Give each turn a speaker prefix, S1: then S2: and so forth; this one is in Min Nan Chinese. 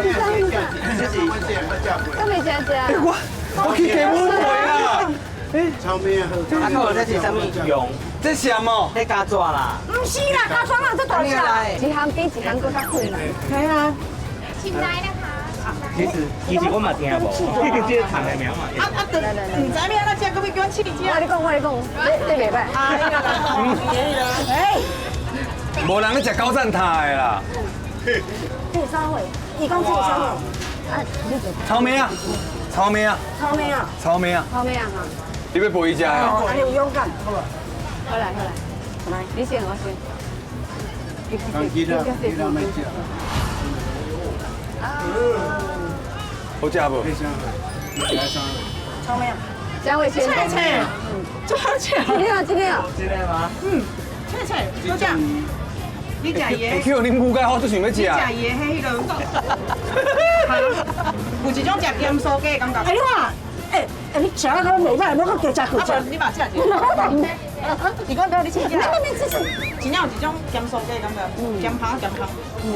S1: 這是
S2: 都未食食。
S3: 我去加阮回啦。
S1: 啊，靠，這是啥物羊？
S3: 這是什麼？
S1: 這鴨爪啦。
S4: 毋是啦，鴨爪哪這大隻？
S2: 一項比一項閣較困難。
S4: 係啊。
S1: 其實我嘛聽無，這個蟲的名嘛。
S5: 啊啊，對，毋知欲按怎食，閣欲叫阮試食。
S2: 我你講，我你講，你袂歹。
S5: 哎呀，哎，
S3: 無人咧食高贊塔的啦。
S4: 這是啥貨？伊講這是啥貨？
S3: 草莓啊，草莓啊，
S4: 草莓啊，
S3: 草莓啊，
S2: 草莓啊哈。
S3: 你欲陪伊食哦？
S4: 按呢有勇敢，好無？
S2: 好來好來，來，你先，我先。
S6: 你啦，你啦，欲食。
S3: 好食無？
S4: 草莓啊，
S2: 張偉先。
S5: 脆脆，足好食。
S2: 今天啊，今天啊。
S1: 真的嗎？
S5: 嗯，脆脆，好食。你食伊的，
S3: 去予恁母雞好，足想欲食。
S5: 你食伊的彼彼个，有一種食鹹酥雞的感覺。
S4: 哎，你看，哎哎，你食啊個袂歹，莫閣加食幾隻。
S5: 你嘛食一個。你講等你試食。
S4: 沒沒沒，這是
S5: 真正有一種鹹酥雞的感覺，鹹香鹹香。嗯。